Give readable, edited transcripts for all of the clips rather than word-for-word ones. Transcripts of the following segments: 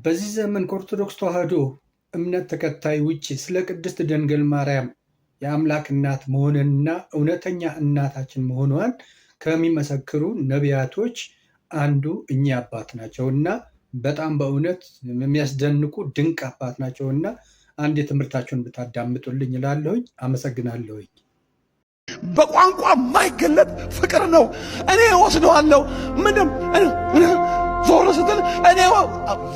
በዚህ ዘመን ከኦርቶዶክስ ተዋሕዶ እምነት ተከታይ ውጭ ስለ ቅድስት ድንግል ማርያም የአምላክ እናት መሆንንና እውነተኛ እናታችን መሆኗን ከሚመሰክሩ ነቢያቶች አንዱ እኚህ አባት ናቸው እና በጣም በእውነት የሚያስደንቁ ድንቅ አባት ናቸው እና አንድ የትምህርታቸውን ብታዳምጡልኝ እላለሁኝ። አመሰግናለሁኝ። በቋንቋ የማይገለጥ ፍቅር ነው። እኔ ወስደዋለሁ። ምንም ዞር ስትል እኔ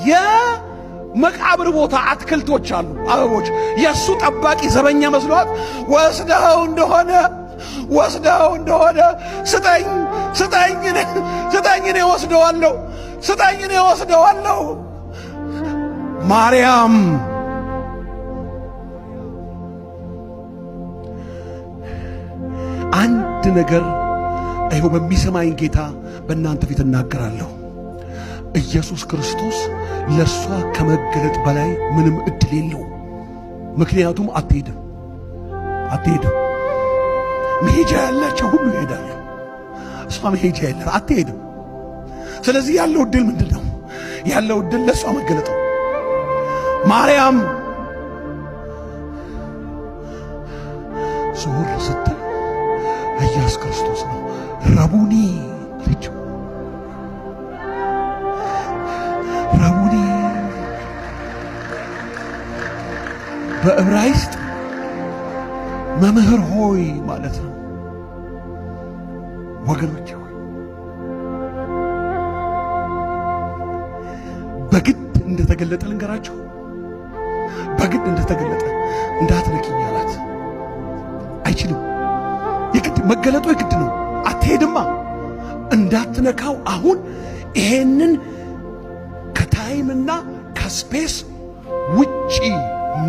የመቃብር ቦታ አትክልቶች አሉ፣ አበቦች። የእሱ ጠባቂ ዘበኛ መስሏት ወስደኸው እንደሆነ ወስደኸው እንደሆነ ስጠኝ፣ ስጠኝ፣ ስጠኝ፣ እኔ ወስደዋለሁ፣ ስጠኝ፣ እኔ ወስደዋለሁ። ማርያም አንድ ነገር ይኸው በሚሰማኝ ጌታ በእናንተ ፊት እናገራለሁ። ኢየሱስ ክርስቶስ ለእሷ ከመገለጥ በላይ ምንም እድል የለው። ምክንያቱም አትሄድም፣ አትሄድም። መሄጃ ያላቸው ሁሉ ይሄዳሉ። እሷ መሄጃ የለም፣ አትሄድም። ስለዚህ ያለው እድል ምንድን ነው? ያለው እድል ለእሷ መገለጥ ነው። ማርያም ዞር ስትል ኢየሱስ ክርስቶስ ነው። ረቡኒ አለችው። ረቡኒ በዕብራይስጥ መምህር ሆይ ማለት ነው። ወገኖች ሆይ በግድ እንደተገለጠ ልንገራችሁ። በግድ እንደተገለጠ እንዳትነኪኝ አላት። አይችልም። የግድ መገለጡ የግድ ነው። አትሄድማ። እንዳትነካው አሁን ይሄንን ከ time ና ከ space ውጪ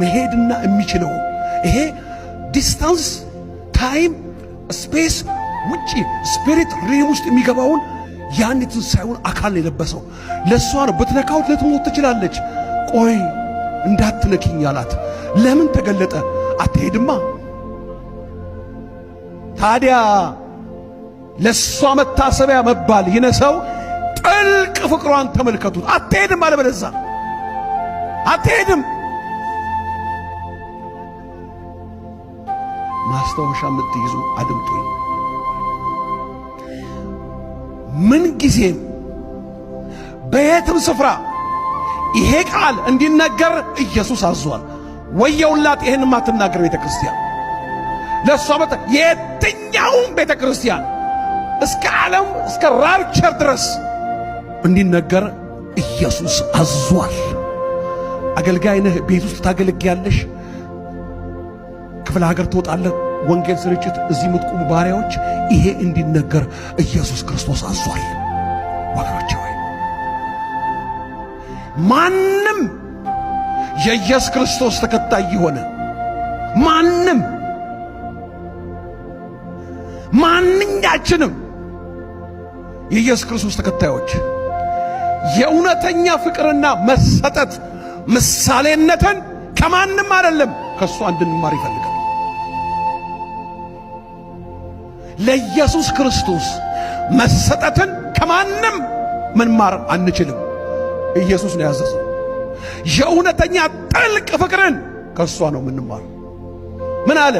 መሄድና የሚችለው ይሄ distance time space ውጪ spirit realm ውስጥ የሚገባውን ያን የትንሣኤውን አካል ነው የለበሰው። ለእሷ ነው። ብትነካው ልትሞት ትችላለች። ቆይ እንዳትነኪኝ አላት። ለምን ተገለጠ? አትሄድማ። ታዲያ ለእሷ መታሰቢያ መባል ይነሰው ጥልቅ ፍቅሯን ተመልከቱት። አትሄድም አለበለዛ አትሄድም። ማስታወሻ የምትይዙ አድምጡኝ። ምን ጊዜም በየትም ስፍራ ይሄ ቃል እንዲነገር ኢየሱስ አዟል። ወየውላት ይሄን የማትናገር ቤተ ክርስቲያን ለእሷ መጣ። የትኛውም ቤተ ክርስቲያን እስከ ዓለም እስከ rapture ድረስ እንዲነገር ኢየሱስ አዟል። አገልጋይ ነህ፣ ቤት ውስጥ ታገለግያለሽ፣ ክፍለ ሀገር ትወጣለህ፣ ወንጌል ስርጭት፣ እዚህ የምትቆሙ ባሪያዎች፣ ይሄ እንዲነገር ኢየሱስ ክርስቶስ አዟል። ወገኖቼ ሆይ ማንም የኢየሱስ ክርስቶስ ተከታይ የሆነ ማንም ማንኛችንም የኢየሱስ ክርስቶስ ተከታዮች የእውነተኛ ፍቅርና መሰጠት ምሳሌነትን ከማንም አይደለም ከእሷ እንድንማር ይፈልጋል። ለኢየሱስ ክርስቶስ መሰጠትን ከማንም መማር አንችልም። ኢየሱስ ነው ያዘዘው። የእውነተኛ ጥልቅ ፍቅርን ከእሷ ነው የምንማር። ምን አለ?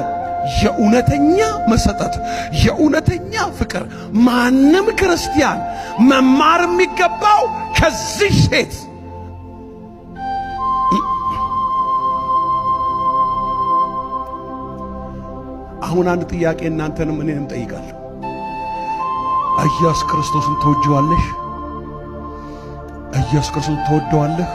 የእውነተኛ መሰጠት፣ የእውነተኛ ፍቅር ማንም ክርስቲያን መማር የሚገባው ከዚህ ሴት። አሁን አንድ ጥያቄ እናንተንም እኔንም ጠይቃለሁ። ኢየሱስ ክርስቶስን ትወጂዋለሽ? ኢየሱስ ክርስቶስን ትወደዋለህ?